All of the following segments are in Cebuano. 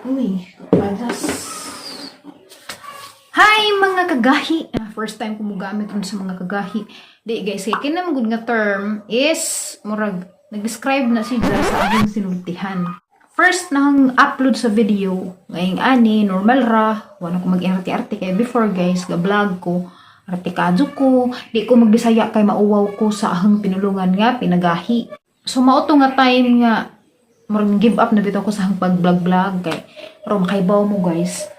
Uy, kapadas. Hi mga kagahi! Ah, first time ko mogamit ron sa mga kagahi. Di guys, kay kini man gud nga term is murag nag-describe na siya sa akong sinultihan. First na akong upload sa video, ngayong ani, normal ra, wala ko mag-arte-arte kay before guys, ga-vlog ko, artikado ko, di ko magbisaya kay mauwaw ko sa ahang pinulungan nga pinagahi. So mao to nga time nga murag give up na bitaw ko sa ahang pag-vlog-vlog kay pero makaibaw mo guys.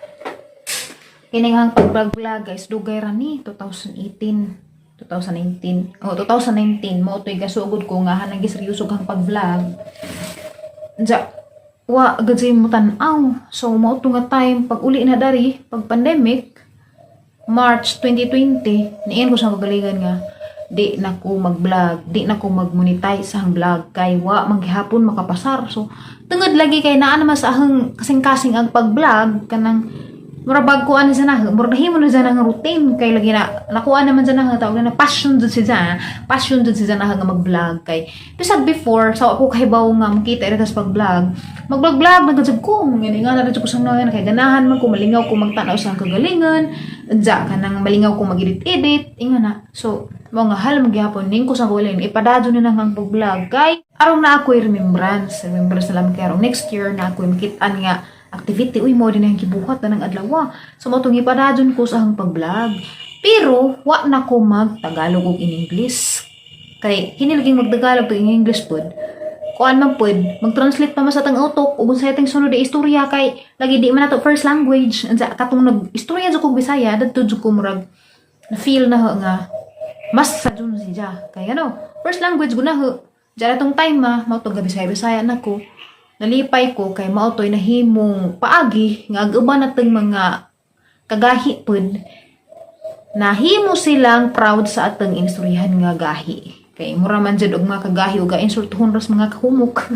Kini nga ang pag-vlog-vlog guys, dugay ra ni 2018, 2019. Oh, 2019 mao to'y gasugod ko nga hanang giseryoso kang pag-vlog. Diya, wa agad sa mo tan-aw. So mao to nga time pag uli na dari, pag pandemic, March 2020, niin ko sa kagalingan nga di na ko mag-vlog, di na ko mag-monetize sa vlog kay wa manggihapon makapasar. So tungod lagi kay naa naman sa ahang kasing-kasing ang pag-vlog kanang mura bag ko ano sa na, mura nahimo na sa ang routine kay lagi na nakuha naman sa na tawag na passion jud si Zana, passion jud si Zana nga mag-vlog kay bisag before sa ako kahibaw nga makita ira sa pag-vlog, mag-vlog vlog na jud ko ngani nga na jud ko sa mga kay ganahan man ko, malingaw ko magtan-aw sa kagalingan dya kanang malingaw ko mag-edit-edit inga na. So mao nga hal magyapon ning ko sa kagalingan ipadadyo na nang ang pag-vlog kay arong na ako'y remembrance remembrance na lang kay arong next year na ako'y makitaan nga activity, uy, mo din ang gibuhat na ng adlaw. So mo tong ipadadyon ko sa ahang pag-vlog, pero wa na ko mag Tagalog ug in English kay kini laging magtagalog to in English pod kuan man pod mag-translate pa man sa tang utok ug unsay atong sunod na istorya kay lagi di man nato first language. Unsa katong nag istorya jud kog Bisaya dadto jud ko murag na feel na ho nga mas sa jud siya kay ano first language gud na ho. Diyan atong time ma mao to Bisaya Bisaya na ko. Nalipay ko kay mao to'y nahimong paagi nga ang uban natong mga kagahi pod nahimo silang proud sa atong instoryahan nga gahi. Kay mura man jud og mga kagahi ug insultuhon ras mga kahumok.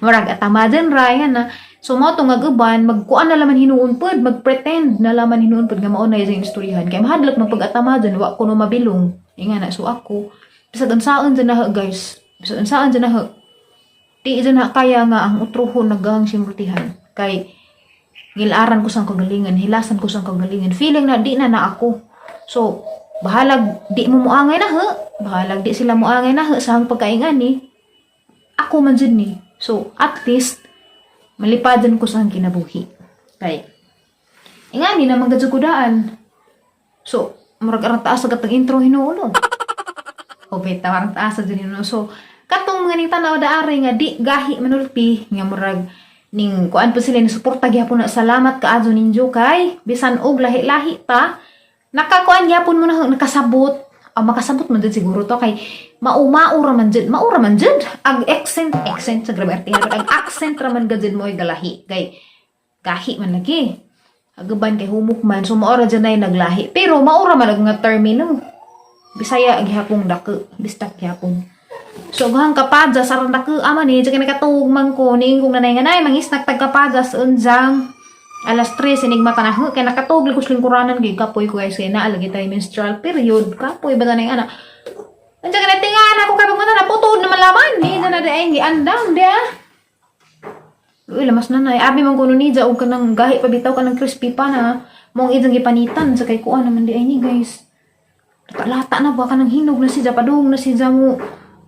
Murag atamaden ra yan na. So mao to nga uban magkuan na laman hinuon pod, magpretend na laman hinuon pod nga mao na yung istoryahan. Kay mahadlok man pag atamaden wa ko no mabilong. Inga na. So ako bisag unsaon jud na guys, bisag unsaon jud na di jud na kaya nga ang utrohon nagahang simultihan kay ngilaran ko sang kagalingan, hilasan ko sang kagalingan, feeling na di na na ako. So bahalag di mo muangay na ha, bahalag di sila muangay na ha sa hang pagkaingan ni ako man jud ni. So at least malipadan ko sa hang kinabuhi kay ingani na man gud ko daan. So murag arang taas agad ang intro hinuon o beta arang taas sa hinuon. So katong mga ning tanaw daari nga di gahi manulti nga murag ning kuan pa sila ni suporta gyapon na, salamat kaayo ninyo kay bisan og lahi-lahi ta nakakuan gyapon mo na nakasabot. Ah, makasabot man jud siguro to kay maumao ra man jud, maura man jud ang accent accent sa grabe artihan ang accent ra man gud mo ay galahi kay gahi man lagi agaban kay humok man. So maura jud nay naglahi pero maura man og nga termino Bisaya gihapong dako bistak gihapon. So gahang kapadjas aron dako ama ni kay nakatuog man ko ni kong nanay nga nay mangisnak tag kapadjas unjang alas 3 inig mata na kay nakatuog ko sa lingkuranan gyud kapoy ko guys kay naa lagi tayo menstrual period kapoy ba tanay ana. Unsa ka natingan ako kay pagmata na putod na malaman ni na na di andam di ah. Uy, lamas na nay. Abi man kuno ni og kanang gahi pa bitaw kanang crispy pa na. Mong idang gipanitan sa kay kuan naman di ay ni guys. Lata na ba kanang hinog na siya padung na siya mo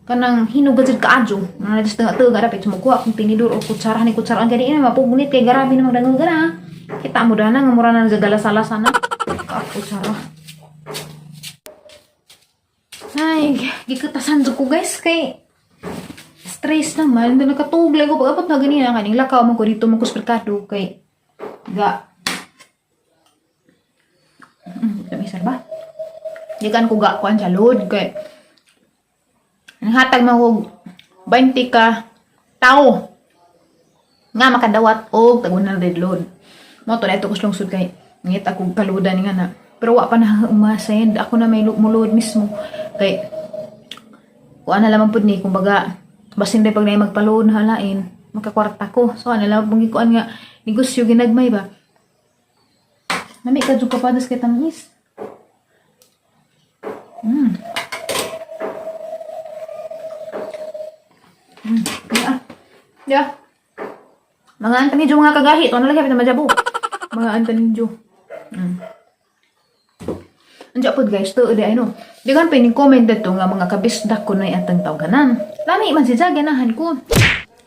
kanang hinog gud kaadyo. Mga just nga tega dapat sumukuha kung tinidor o kutsara ni kutsara ang gani na mapugnit kay garabi namang dangog na. Kita mo dana nga mura na nagagalasa-lasa na. Ka kutsara. Ay, gikatasan ko guys kay stress naman. Doon nakatuglay ko pag abot na ganina kaning lakaw man ko dito man ko sa merkado kay ga dami ba? Di kan ko ga kuan sa load kay hatag man og 20 ka tao nga makadawat og tag 100 load. Mo to na ito ko lungsod kay ngita kog kaludan nga na. Pero wa pa na umasend. Ako na may mulod mismo. Kay kuan na lamang pud ni kumbaga basin day pag na magpaload na halain makakwarta ko. So ano lang pong gikuan nga negosyo ginagmay ba. Nami ka jud kapadas kay tamis. Yeah. Yeah. Mga anta ninyo, mga kagahi. Ito na lang na majabo. Mga anta ninyo. Andiyan po, guys, to di ano. Di kan pa comment dito nga mga kabisdak ko na atang tawganan. Lami man si ganahan ko.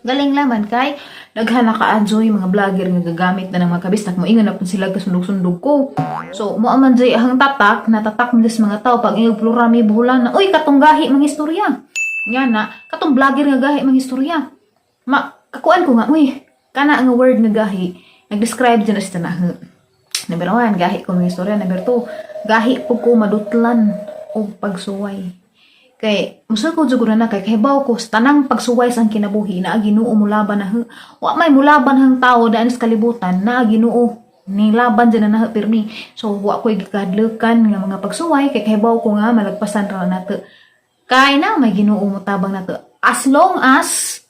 Galing laman kay daghan na ka-adjoy mga vlogger nga gagamit na ng mga kabisdak mo, ingon na pud sila kasundog-sundog ko. So mo man jay ang tatak, natatak man sa mga tao pag ingog Plurami Boholana. Uy, katong gahi mga istorya. Nga na, katong vlogger nga gahi mga istorya. Ma kakuan ko nga, uy, kana nga word nga gahi, nag-describe dyan na siya na. Number 1, gahi ko mga istorya. Number 2, gahi po ko madutlan og pagsuway. Kay, musa ko jud na kay kahibaw ko sa tanang pagsuway sa kinabuhi na Ginoo mulaban na. Wa may mulaban hang tao daan sa kalibutan na Ginoo nilaban dyan na pirmi. So wa ko'y gikahadlukan nga mga pagsuway kay kahibaw ko nga malagpasan ra nato. Kay na may Ginoo motabang nato. As long as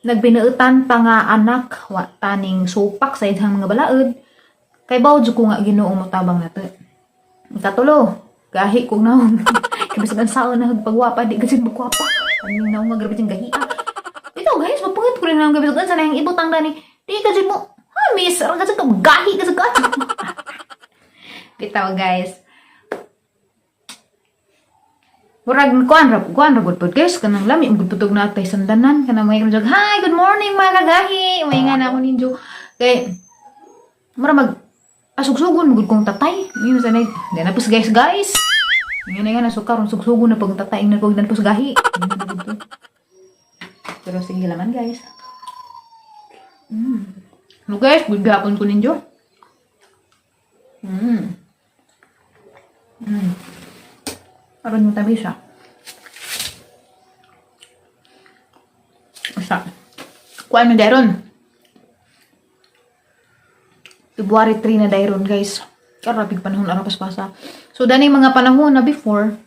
nagbinuutan ta nga anak, wa taning supak sa ilang mga balaod, kay baw jud ko nga Ginoo motabang nato. Katulo, gahi kong naong. Kay bisag ang sao na pagwapa, di kasi magwapa. Ang naong nga grabe gahi ah. Ito guys, mapungit ko rin naong gabi sa nang ibutang dani. Di kasi mo, ha miss, aron kasi ka gahi kasi ka. Bitaw, guys. Murag kuan ra gud pod, guys, kanang lami gud putog natay sandanan kanang may jog. Hi, good morning, mga kagahi. May nga na ako ninyo. Kay mura mag asugsugon gud kong tatay. Yun sa nag, di na pus, guys, guys. Yun na nga nasukar, sugsugon na pag tatay na kog dan pus gahi. Yun na gud to. Pero sige laman, guys. No guys, good gapon ko ninyo. Aron yung tabi siya. Usa. Kuan na dairon. February 3 na dairon, guys. Karabig panahon ara paspasa. So dani mga panahon na before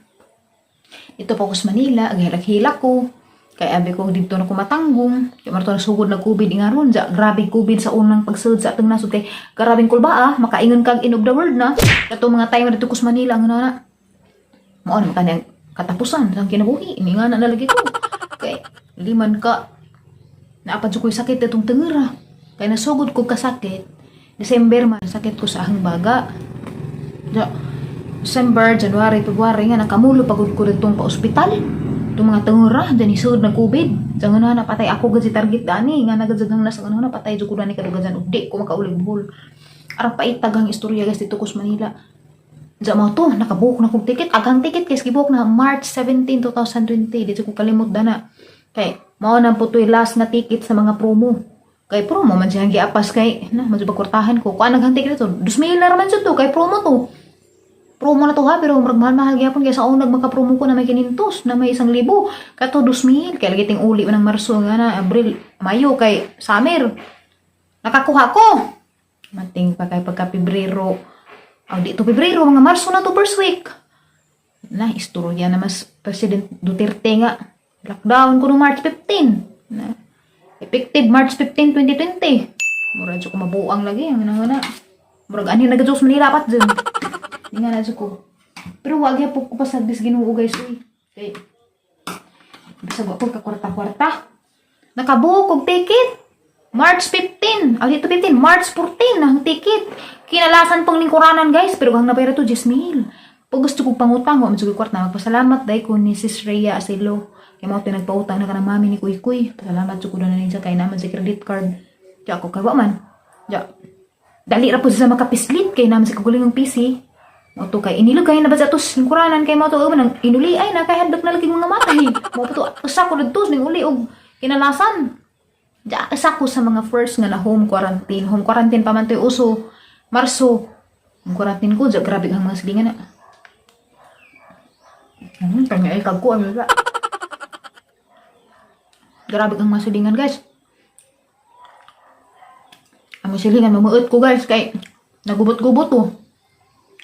ito pa ko sa Manila, aghilak-hilak ko. Kay abi ko didto na ko matanggong. Kay marto na sugod na COVID nga ron, ja, grabe COVID sa unang pagsud sa atong nasod kay grabeng kulba ah, makaingon kag end of the world na. Kato mga time dito ko sa Manila ang na. Mao na kanang katapusan sa kinabuhi. Ini nga na nalagi ko. Kay liman ka naapad ko'y sakit itong tengera. Kay nasugod ko kasakit December man, sakit ko sa ahang baga. Ja, December, January, February nga nakamulo pagod ko ditong pa-ospital. Itong mga tengera, dyan isod ng COVID. Diyan nga na napatay ako gad si target dani nga nagadagang na sa nga napatay jud ko dani kadugajan ug di ko makaulig Bohol. Arang paitag ang istorya, guys, dito ko sa Manila. Diyan mo to, nakabook na kong ticket. Agang ticket kay gibook na March 17, 2020. Dito ko kalimot dana. Kay mao na po to'y last na ticket sa mga promo. Kay promo man siya giapas kay na medyo pagkwartahan ko. Kuan naghang ticket ito. 2,000 na raman siya to kay promo to. Promo na to ha, pero murag mahal-mahal gyapon kay sa unag maka-promo ko na may 500 na may 1,000. Kato 2,000 kay lagi ting uli man ng Marso nga na Abril, Mayo kay summer. Nakakuha ko. Mating pa kay pagka Pebrero. Aw, di to Pebrero, mga Marso na to, first week. Na istorya na mas President Duterte nga lockdown ko no March 15. Na effective March 15, 2020. Murag jud ko mabuang lagi ang nga na. Murag ani nagadyo sa Manila pat dyan. Di nga na jud ko. Pero wag po ko pasagdis Ginoo, guys, uy. Kay bisag wa ko kakwarta-kwarta. Nakabuok og ticket. March 15. Aw, dito 15, March 14 ang ticket. Kinalasan pang lingkuranan, guys, pero ang nabayra to 10,000. Pag gusto ko pangutang, wa man jud ko kwarta. Magpasalamat dai ko ni Sis Rhea Asilo. Kay mao nagpautang na kanang mami ni Kuy Kuy. Pasalamat jud ko na niya kay naman sa credit card. Ja ako kay wa man. Ja. Dali ra po siya makapislit kay naman sa kaguling ng PC. Mao to kay inilugay na ba sa atos lingkuranan kay mao to man ang inuli ay na kay handok na lagi mga matay. Mao to usa ko didto ning uli og kinalasan. Ja, isa ko sa mga first nga na home quarantine. Home quarantine pa man to'y uso. Marso. Home quarantine ko, ja, grabe ang mga silingan na. Kanya ay kag ko, ano ba? Grabe ang mga silingan, guys. Ang mga silingan, mamuot ko, guys, kay nagubot-gubot to.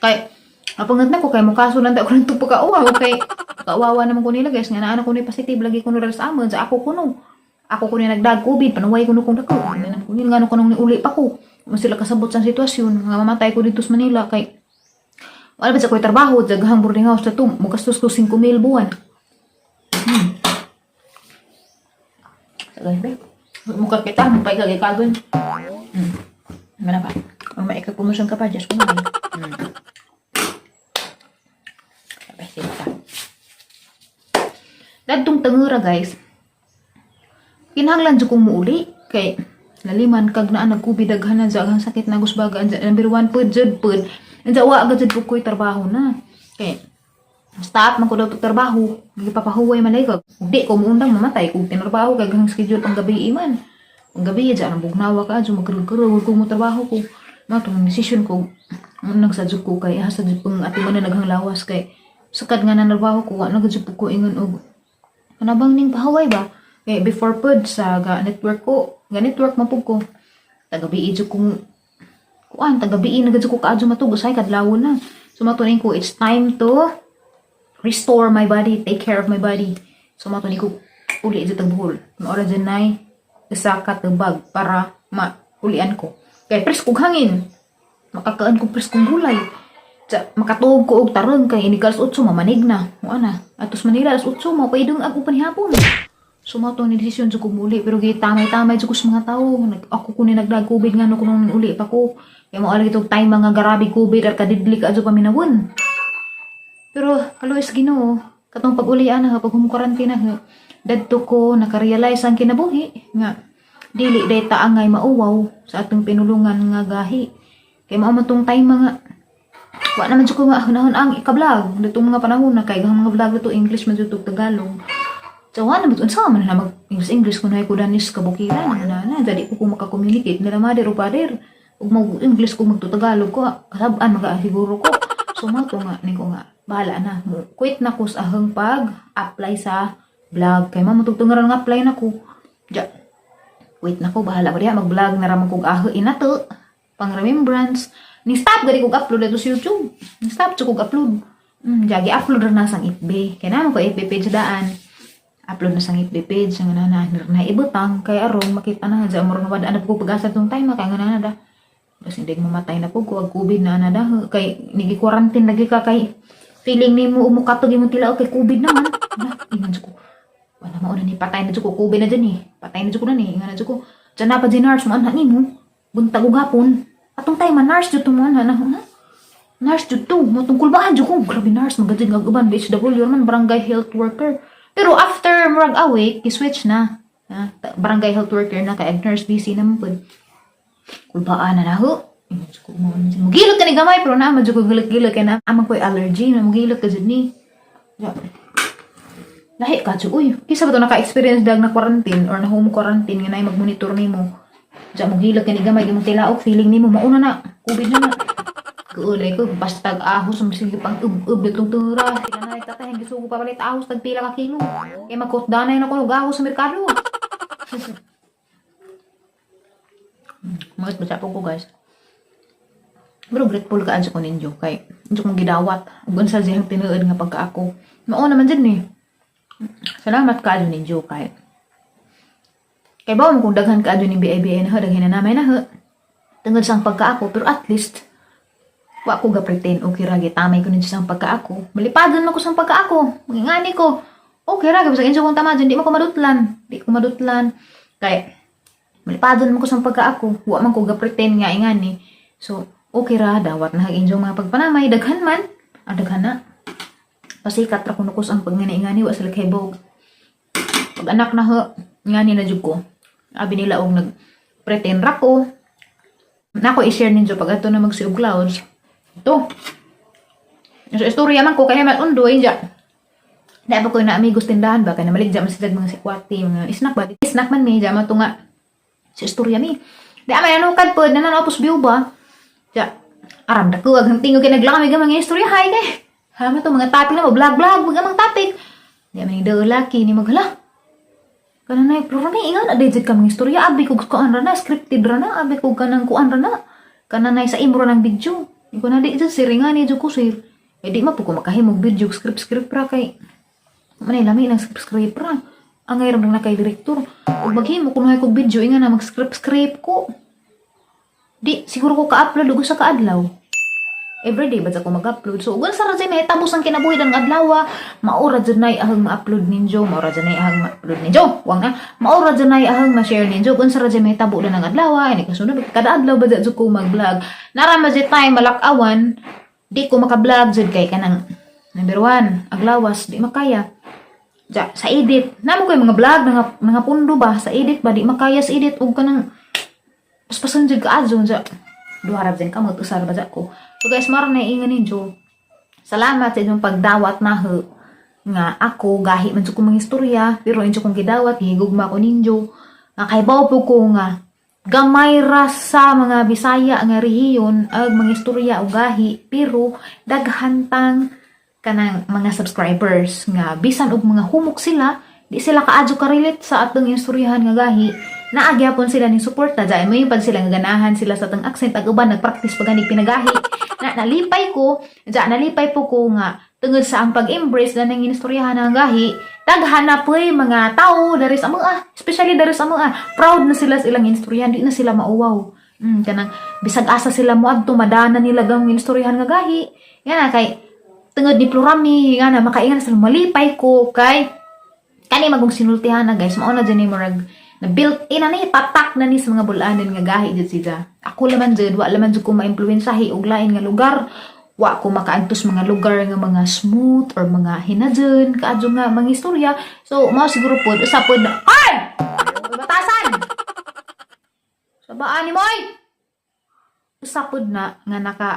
Kay, napangat na ko, kay mukaso lang ko ng tupo kauwaw, kay kauwawa naman ko nila, guys, nga naana ko ni positive, lagi ko nila sa amon, sa ako kuno. Ako kuno nagdag COVID, panuway kuno kong dako. Nga ko nga ko nung niuli pa ko. Mo sila kasabot sa sitwasyon, nga mamatay ko dito sa Manila kay wala ba sa ko'y trabaho, daghang boarding house na to, mugastos ko 5,000 buwan. Sa guys, ba? Mukha kita, mapay ka gikagon. Mana ba? Ang maikag-promotion ka pa, Diyos ko naman. Sabay sila. Dadtong tangura, guys. Kinahanglan jud kong muuli kay naliman kag naa nag-COVID, daghan na ang sakit na gusbaga anja number 1 pud jud pud anja wa agad jud pud ko'y trabaho na kay stop man ko daw trabaho, gipapahuway man ko. Di ko muundang, mamatay kung tinrabaho kay ang schedule pang gabi man. Pang gabi dyan ang bugnawa ka adyo magkarug-karug ko mo trabaho ko. Mao tong decision ko, nagsadjud ko kay hasta jud pang ati man na naghang lawas kay sakad nga nanarbaho ko, wa na gud ko ingon og kanabang ning pahuway ba. Kay before pod sa ga network ko, ga network man pud ko. Tagabi jud kong kuan, tagabi na gud ko kaadyo matug, usay kadlawon na. So matunin ko, it's time to restore my body, take care of my body. So mao to ni ko uli jud tag Bohol. Maora jud nay isa ka tubag para maulian ko. Kay preskong hangin. Makakaan ko preskong gulay. Sa, makatuog ko og tarong kay inig alas 8 mamanig na. Mo ana. Atos Manila alas 8 mo paidong ako panihapon. So mao to ni desisyon sa kumuli pero gitamay-tamay jud ko sa mga tao. Nag, ako ko ni nagdag COVID nga no kuno uli pa ko. Kay mo alagi tog time mga garabi COVID ar kadidli ka adyo paminawon. Pero aloy sa Ginoo, katong pag-uli ana pag home quarantine na, dadto ko nakarealize ang kinabuhi nga dili day taangay mauwaw sa atong pinulungan nga gahi. Kay mao man tong time mga wa naman jud ko nga hunahon ang ika-vlog ditong mga panahon na kay ang mga vlog dito English man jud tug Tagalog. So wa naman unsa man na mag English English kun ko danis kabukiran na na dali ko maka-communicate nila mother o father ug mag English ko, magtutagalog ko, kasab-an maga siguro ko. So mao to nga ning ko nga bahala na mo, quit na ko sa ahang pag apply sa vlog kay mao matugtungaran nga apply na ko ja, wait na ko, bahala ko diha, mag-vlog na raman kog aho inato pang remembrance. Ni stop gani kog upload dito sa YouTube, ni stop jud kog upload. Jagi upload ra na sang FB kay naman ko FB page daan, upload na sang FB page nga na na, na ibutang kay aron makita na dya mo wala na ko pag-asa tong time kay nga na da bas hindi mamatay na po ko ag COVID na na da kay nigi quarantine lagi ka kay feeling nimo umukatog imong tilaok kay COVID naman na. Ingon jud ko, wala mao na ni, patay na jud ko, COVID na dyan eh, patay na jud ko na ni. Ingon na jud ko dyan na pa di nurse mo anha nimo buntag ug hapon atong time man nurse jud to mo anha na, ha? Nurse jud to mo tungkol ba jud ko, grabe nurse magadjud nga uban BHW man, barangay health worker. Pero after murag a week, i-switch na. Ha? Barangay health worker na kay ag nurse busy naman pud. Kulbaan na naho. Mugilot ka ni gamay pero na madyo ko gilot-gilot kay na amang ko'y allergy na mugilot ka jud ni. Ya. Lahi ka jud uy. Kisa ba to naka-experience dag na quarantine or na home quarantine nga nay mag-monitor nimo. Diya mugilot ka ni gamay imong tilaok, feeling nimo mauna na COVID na na. Kuulay ko, bastag ahos, sige pang ub-ub ditong tura. Sila na itatay, gisugo pa palit ahos, tagpila ka kilo. Kaya magkotdanay na ko, ahos sa merkado. Mga basa po ko, guys. Pero grateful ka ko ninyo kay inyo kong gidawat. Ug unsa siyang tinuod nga pagka ako. Mao naman dyan eh. Salamat ka ninyo kay kay bawo mo kung daghan ka ni BIBA na ho, daghan na namay na ho. Tungod sa pagka ako, pero at least wa ko ga pretend okay ra, gitamay ko ninyo sa pagka ako. Malipagon man ko sa pagka ako. Mangingani ko. Okay ra bisag inyo kong tama dyan, di mo ko madutlan. Di ko madutlan. Kay malipadon man ko sa pagka ako. Wa man ko ga pretend nga ingani. So, okay ra dawat na inyong mga pagpanamay, daghan man. Ang daghan na. Pasikat ra kuno ko sa ang pagngani-ngani, wa sila kay bog. Pag anak na ho, ngani na jud ko. Abi nila og nag pretend ra ko. Nako i-share ninyo pag ato na mag Sea of Clouds. Ito. Sa istorya man ko kaya man undoy dya. Di ba ko na amigos tindahan ba kay namaligya man sila mga sikwati, mga snack ba? Snack man mi dya man to nga sa istorya mi. Di ama ano kad pod na opos view ba? Dya aram da ko ang tingog kay naglami ka mga istorya hay kay. Ha to mga topic na mo vlog vlog mga mga topic. Di man ni laki ni maghala. Kananay, pero ni ingan na jud ka mga istorya abi kog kuan ra na, scripted ra na, abi kog kanang kuan ra na. Kananay sa imo ra ng video. Di ko na di jud sir nga ni jud ko sir. Eh di ma po ko makahimog video script script ra kay manay lami lang script script ra. Ang ngayon na kay direktor. Ug maghimo kuno kog video inga na mag script script ko. Di siguro ko ka-upload og usa ka adlaw. Everyday ba ko mag-upload. So ug unsa ra jud mahitabo sang kinabuhi ang adlaw, mao ra jud nay ahang ma-upload ninyo, mao ra jud nay ahang ma-upload ninyo. Wang na, mao ra jud nay ahang ma-share ninyo. Ug unsa ra jud mahitabo ang adlaw, ini kasunod kada adlaw ba jud ko mag-vlog. Nara man jud time malakawan, di ko maka-vlog jud kay kanang number one, aglawas, di makaya. Ja, sa edit. Namo ko yung mga vlog, mga pundo ba, sa edit ba, di makaya sa edit, ug kanang paspasan jud ka adyo, ja. Duha ra jud kamot, usa ra ba ja ko. So guys, mara na ingan ninyo. Salamat sa inyong pagdawat na ho, nga ako, gahi man jud ko mga istorya, pero inyo kong gidawat, higugma ko ninyo. Nga kahibaw po ko nga, gamay ra sa mga Bisaya nga rehiyon ag mga istorya o gahi, pero daghan tang kanang mga subscribers nga bisan og mga humok sila, di sila kaadyo ka-relate sa atong istoryahan nga gahi, naa gyapon sila ning suporta dyan mo yung pag sila nga ganahan sila sa atong accent, ag uban nagpractice pa ganig pinagahi na. Nalipay ko dyan, nalipay po ko nga tungod sa ang pag-embrace na ng istoryahan nga gahi, daghan na po'y mga tao dari sa mga, especially dari sa mga, proud na sila sa ilang istoryahan, di na sila mauwaw. Kanang bisag asa sila moadto, madana nila gang istoryahan nga gahi. Yan na kay tungod ni Plurami nga na makaingan sila. Malipay ko kay kani magong sinultihan na, guys, mao na dyan ni murag na built in na ni, tatak na ni sa mga bulanan nga gahi jud sila. Ako laman jud, wa laman jud ko maimpluwensahi og lain nga lugar. Wa ko makaantos mga lugar nga mga smooth or mga hinadyon kaadyo nga mga istorya. So mao siguro pod usa pod na ay batasan sa baan ni moy, usa pod na nga naka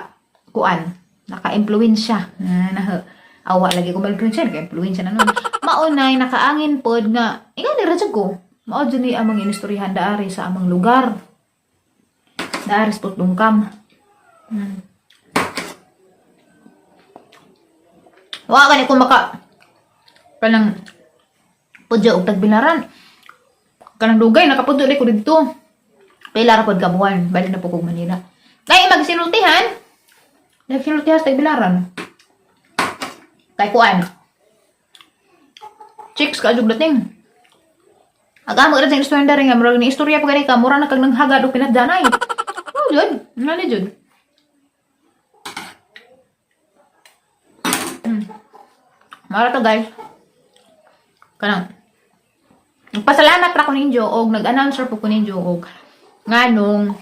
kuan, naka-impluwensya na na awa lagi ko ma-impluwensya, naka-impluwensya na nun. Mao na nakaangin pod nga ikaw ni ra jud ko, mao jud ni among inistoryahan daari sa among lugar, daari sa Putungkam. Wa gani ko maka kanang pudyo og tagbilaran, kanang dugay nakapudyo ko didto, pila ra pod ka buwan, balik na po kog Manila kay magsinultihan. Nagsinultihan sa tagbilaran. Kay kuan. Chicks ka jud dating. Agamo ra sa istorya diri nga murag ni istorya pa gani ka, mura na kag nanghagad og pinadyanay. Oh, jud. Ngani jud. Mara to, guys. Kanang nagpasalamat ra ko ninyo og nag-announce ra po ko ninyo og nganong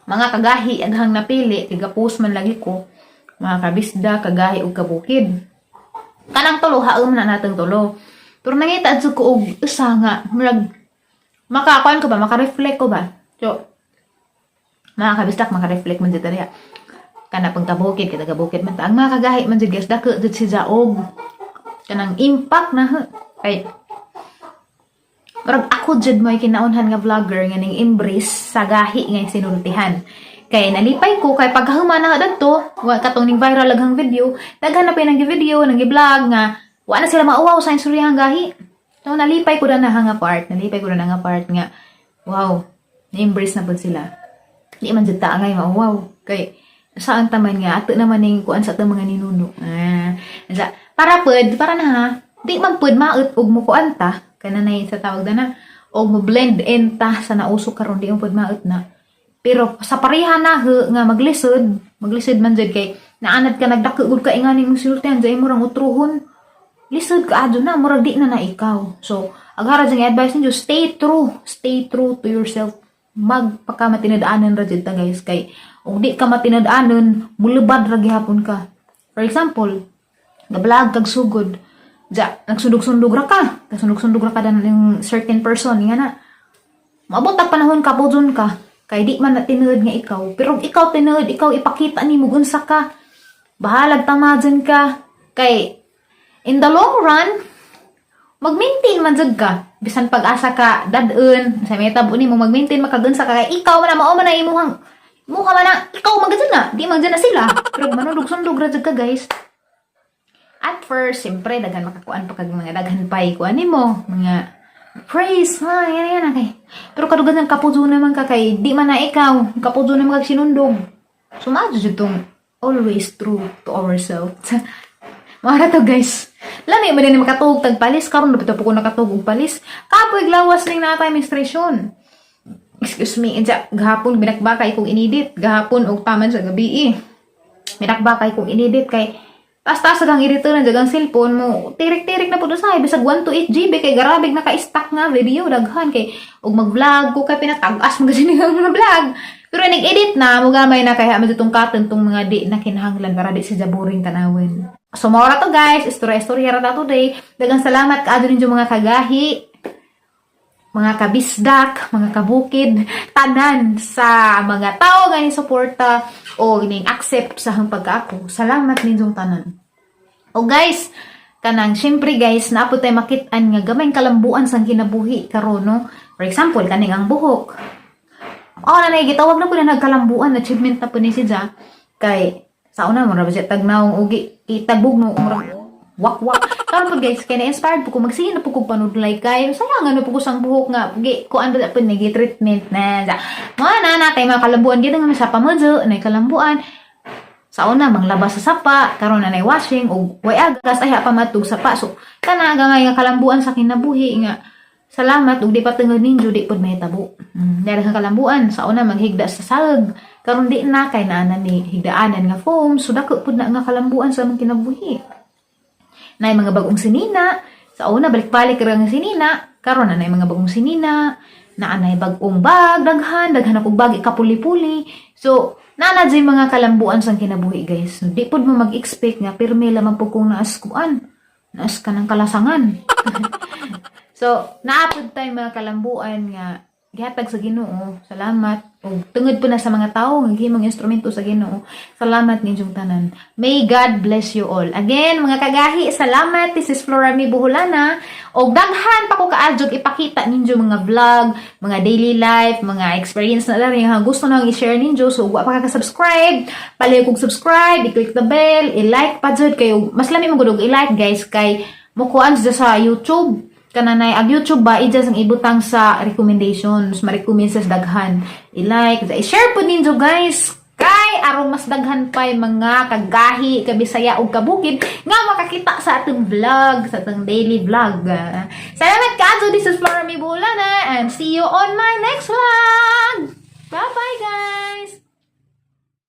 mga kagahi aghang napili kay ga-post man lagi ko mga kabisda, kagahi ug kabukid. Kanang tulo haom na natong tulo. Pero nangita jud ko og usa nga murag makakuan ko ba, maka-reflect ko ba. So mga kabisdak, maka-reflect man jud diha. Kana pang kabukid, kita kabukid man ta. Ang mga kagahi man jud, guys, dako jud si og kanang impact na ha. Kay murag ako jud mo'y kinaunhan nga vlogger nga ning embrace sa gahi nga sinultihan. Kay nalipay ko kay pagkahuman na dadto, wa katong ning viral aghang video, daghan na pa nang video, nang vlog nga wa na sila mauwaw sa insuryahang gahi. So nalipay ko na nga part, nalipay ko na nga part nga wow, na-embrace na pud sila. Di man jud ta angay mauwaw kay saan taman nga ato naman ning kuan sa atong mga ninuno. Ah, sa para pud para na ha, di man pud maut og mukuan ta kana na sa tawag na og mo blend in ta sa nauso karon, di mo pud maut na. Pero sa pareha na ho, nga maglisod, maglisod man jud kay naanad ka, nagdako gud ka ingani mong sultihan, jay mo rang utruhon. Lisod ka adyo na, murag di na na ikaw. So, aghara jud advice ninyo, stay true, stay true to yourself. Magpaka matinad-anan ra jud ta, guys, kay ug di ka matinad-anon, mulubad ra gihapon ka. For example, ga-vlog kag sugod, ja, nagsundog-sundog ra ka. Nagsundog-sundog ra ka dan yung certain person, nga na. Maabot ang panahon ka, pudson ka. Kay di man na tinuod nga ikaw. Pero ikaw tinuod, ikaw ipakita ni mo unsa ka. Bahalag tama dyan ka. Kay, in the long run, mag-maintain man jud ka. Bisan pag-asa ka, dad-un, sa may tabo nimo, mag-maintain makagunsa ka. Kay ikaw man na, mao man na imuhang, muha man na, ikaw man gud na, di man dyan na sila. Pero manundog-sundog ra jud ka, guys. At first, siyempre, daghan makakuan pa kag mga daghan pay kuan nimo, mga praise, ha, yan, yan, okay. Pero kadugan ng kapuso naman ka kay, di man na ikaw, kapuso naman kag sinundog. So, maadyo jud tong always true to ourselves. Mara to, guys. Lami man din makatuog tag palis karon dapat po ko nakatuog og palis. Kapoy glawas ning natay menstruation. Excuse me, inja gahapon binakbakay kong inidit, gahapon og taman sa gabi eh. Minakba kay kung inedit kay taas-taas ang editor na jagang cellphone mo, tirik-tirik na po sa bisag 1 to 8 GB kay garabig naka-stack nga video daghan kay og mag-vlog ko kay pinatag-as mo kasi nga mga vlog. Pero nag-edit na mo gamay na kay mo tong katon tong mga di na kinahanglan para di siya boring tanawin. So mao ra to, guys, istorya-istorya ra ta today. Daghang salamat kaadto ninyo, mga kagahi, mga kabisdak, mga kabukid, tanan sa mga tao nga ni suporta o ning accept sa akong pagkaako. Salamat ninyong tanan. O guys, kanang syempre guys, naa pod tay makit-an nga gamay kalambuan sang kinabuhi karon, no. For example, kaning ang buhok. Oh, na gitawag na po na nagkalambuan, achievement na po ni siya. Kay sa una mo ra ba siya tagnawong ugi itagbog no, murag wak-wak. Karon po guys, kay na-inspired po ko, magsige na po kog panudlay kay sayang ano po ko sang buhok nga gi kuan ba po ni treatment na. Mga na natay mga kalambuan gid nga sa pamudyo, nay kalambuan. Sa una manglabas sa sapa, karon na nay washing ug way agas ay pa matug sapa. So kana gamay nga kalambuan sa kinabuhi nga salamat ug di pa tungod ninyo di pud mahitabo. Dahil sa kalambuan sa una maghigda sa saag, karon di na kay naa na ni higdaanan nga foam, so dako pud na nga kalambuan sa among kinabuhi. Nay mga bagong sinina. Sa una, balik-balik ra nga sinina. Karon na nay mga bagong sinina. Naa nay bagong bag, daghan, daghan ako bag ikapuli-puli. So, naa na jud mga kalambuan sang kinabuhi, guys. So, di pod mo mag-expect nga pirmi lamang pud kung naas kuan. Naas ka ng kalasangan. So, naa pod tay mga kalambuan nga gihatag sa Ginoo. Salamat. Ug tungod po na sa mga tawo nga gihimong instrumento sa Ginoo. Salamat ninyong tanan. May God bless you all. Again, mga kagahi, salamat. This is Flora Mi Buholana. Og daghan pa ko kaadyog ipakita ninyo mga vlog, mga daily life, mga experience na lang nga gusto nang i-share ninyo. So, wa pa ka subscribe, palihog kog subscribe, i-click the bell, i-like pa jud kayo. Mas lami mo gud og i-like, guys, kay mukuan siya sa YouTube kananay ag YouTube ba ija sang ibutang sa recommendations, ma-recommend sa daghan. I-like, i-share po ninyo, guys, kay aron mas daghan pa yung mga kagahi, kabisaya ug kabukid nga makakita sa atong vlog, sa atong daily vlog. Salamat kaayo. This is Flora Mibulana and see you on my next vlog. Bye bye, guys.